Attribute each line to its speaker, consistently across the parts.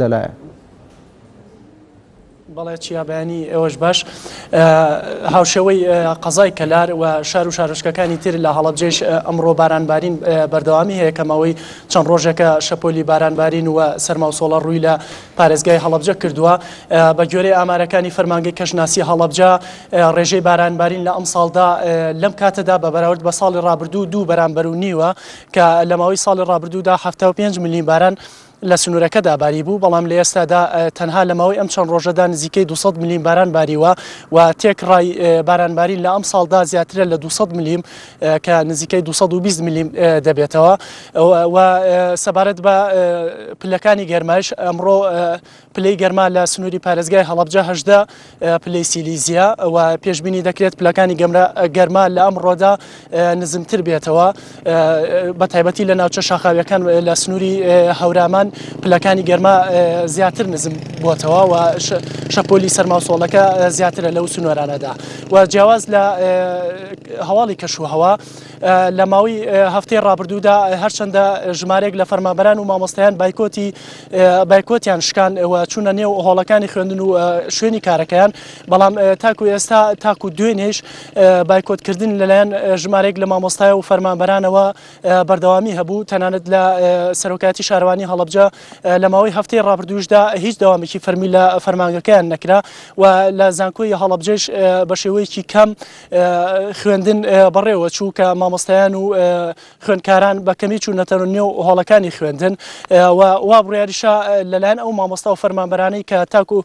Speaker 1: لەلایە.
Speaker 2: بەڵێ چیا بەیانی ئێوەش باش. هاوشێوەی قەزای کەلار و شار و شارۆچکەکانی تر لە هەڵەبجەیش ئەمڕۆ بارانبارین بەردەوامی هەیە کە ماوەی چەند ڕۆژێکە شەپۆلی بارانبارین و سەرما و سۆڵە ڕووی لە پارێزگای هەڵەبجە کردووە. بە گوێرەی ئامارەکانی فەرمانگەی کەشناسی هەڵەبجە ڕێژەی بارانبارین لە ئەمساڵدا لەم کاتەدا بە بەراورد بە ساڵی ڕابردوو دوو بەرامبەر و نیوە کە لە ماوەی ساڵی ڕابردوودا 75 ملیم باران لە سنوورەکەدا باریبوو، بەڵام لە ئێستادا تەنها لە ماوەی ئەم چەند ڕۆژەدا نزیکەی 200 ملیم باران باریوە و تێکڕای بارانبارین لە ئەمساڵدا زیاترە لە 200 ملیم کە نزیکەی 220 ملیم دەبێتەوە و سەبارەت بە پلەکانی گەرمایش ئەمڕۆ پلەی گەرما لە سنووری پارێزگای هەڵەبجە 18 پلەی سیلیزیە و پێشبینی دەکرێت پلەکانی گەرما لە ئەمڕۆدا نزمتر بێتەوە بە تایبەتی لە ناوچە شاخاویەکان لە سنووری هەورامان پلەکانی گەرما زیاتر نزم بووەتەوە و شەپۆلی سەرماوسۆڵەکە زیاترە لەو سنوورانەدا و جیاواز لە هەواڵی کەشوهەوا لە ماوەی هەفتەی ڕابردوودا هەرچەندە ژمارێک لە فەرمانبەران و مامۆستایان بایکۆتی بایکۆتیان شکان و چوونە نێو هۆڵەکانی خوێندن و شوێنی کارەکەیان بەڵام تاکو ئێستا تاکو دوێنێش بایکۆتکردن لەلایەن ژمارێک لە مامۆستای و فەرمانبەرانەوە بەردەوامی هەبوو تەنانەت لە سەرۆکایەتی شارەوانی هەڵەبجە لە ماوەی هەفتەی ڕابردووشدا هیچ دەوامێکی فەرمی لە فەرمانگەکەیان نەکرا و لە زانکۆی هەڵەبجەش بە شێوەیەکی کەم خوێندن بەڕێوە چوو کە مامۆستایان و خوێندکاران بە کەمی چوونەتە نێو هۆڵەکانی خوێندن و وا بڕیاریشە لەلایەن ئەو مامۆستا و فەرمانبەرانەی کە تاکو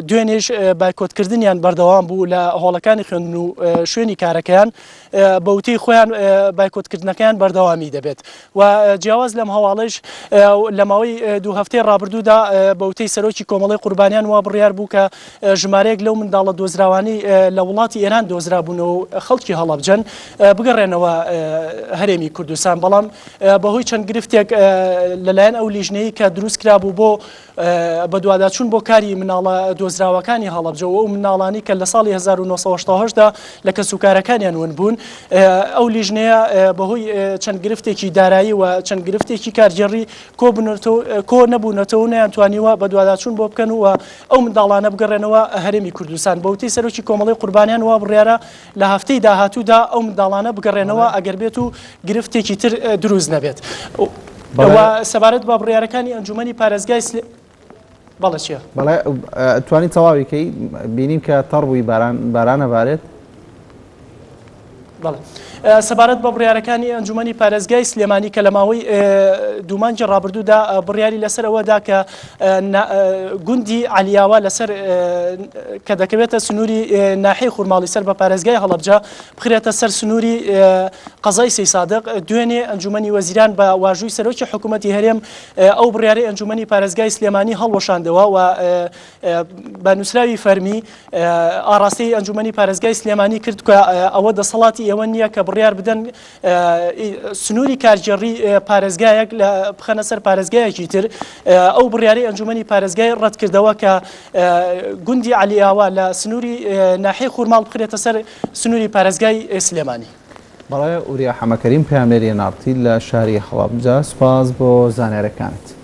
Speaker 2: دوێنێش بایکۆتکردنیان بەردەوام بوو لە هۆڵەکانی خوێندن و شوێنی کارەکەیان بە وتەی خۆیان بایکۆتکردنەکەیان بەردەوامی دەبێت و جیاواز لەم هەواڵەیش لە ماوەی دوو هەفتەی ڕابردوودا بە وتەی سەرۆکی کۆمەڵەی قوربانیان وا بڕیار بوو کە ژمارەیەک لەو منداڵە دۆزراوانەی لە وڵاتی ئێران دۆزرابوونەوە و خەڵکی هەڵەبجەن بگەڕێنەوە هەرێمی کوردستان بەڵام بەهۆی چەند گرفتێک لەلایەن ئەو لیژنەی کە دروست کرابوو بۆ بەدواداچوون بۆ کاری مناڵە دۆزراوەکانی هەڵەبجە و ئەو مناڵانی کە لە ساڵی 1970 دا لە کەسوکارەکانیان ون بوون ئەو لیژنەیە بەهۆی چەند گرفتێکی دارایی و چەند گرفتێکی کارگێڕی کۆ نەبوونەتەوە و نەیانتوانیوە بەدواداچوون بۆ بکەن و ئەو منداڵانە بگەڕێنەوە هەرێمی کوردستان. بە وتەی سەرۆکی کۆمەڵەی قوربانیان وا بڕیارە لە هەفتەی داهاتوودا ئەو منداڵانە بگەڕێنەوە ئەگەر بێت و گرفتێکی تر دروست نەبێت. و سەبارەت بە بڕیارەکانی ئەنجومەنی پارێزگای سلێ بەڵێ چیە؟
Speaker 1: بەڵێ توانی تەواوی کەی بینیم کە تەڕ بووی باران بارانە بارێت.
Speaker 2: بەڵێ. سەبارەت بە بڕیارەکانی ئەنجومەنی پارێزگای سلێمانی کە لە ماوەی دوو مانگی ڕابردوودا بڕیاری لەسەر ئەوە دا کە گوندی عەلیاوە لەسەر کە دەکەوێتە سنووری ناحیەی خورماڵی سەر بە پارێزگای هەڵەبجە بخرێتە سەر سنووری قەزای سەیسادق دوێنێ ئەنجومەنی وەزیران بە واژووی سەرۆکی حکوومەتی هەرێم ئەو بڕیارەی ئەنجومەنی پارێزگای سلێمانی هەڵوەشاندەوە و بە نووسراوی فەرمی ئاڕاستەی ئەنجومەنی پارێزگای سلێمانی کرد کە ئەوە دەسەڵاتی ئێوە نییە کە بڕیار بدەن سنووری کارگێڕی پارێزگایەک لە بخەنە سەر پارێزگایەکی تر ئەو بڕیاری ئەنجومەنی پارێزگای ڕەتکردەوە کە گوندی عەلیاوە لە سنووری ناحیەی خورماڵ بخرێتە سەر سنووری پارێزگای سلێمانی.
Speaker 1: بەڵێ وریا حەمەکەریم پەیامنێری ئێن ئاڕ تی لە شاری هەڵەبجە سوپاس بۆ زانیارەکانت.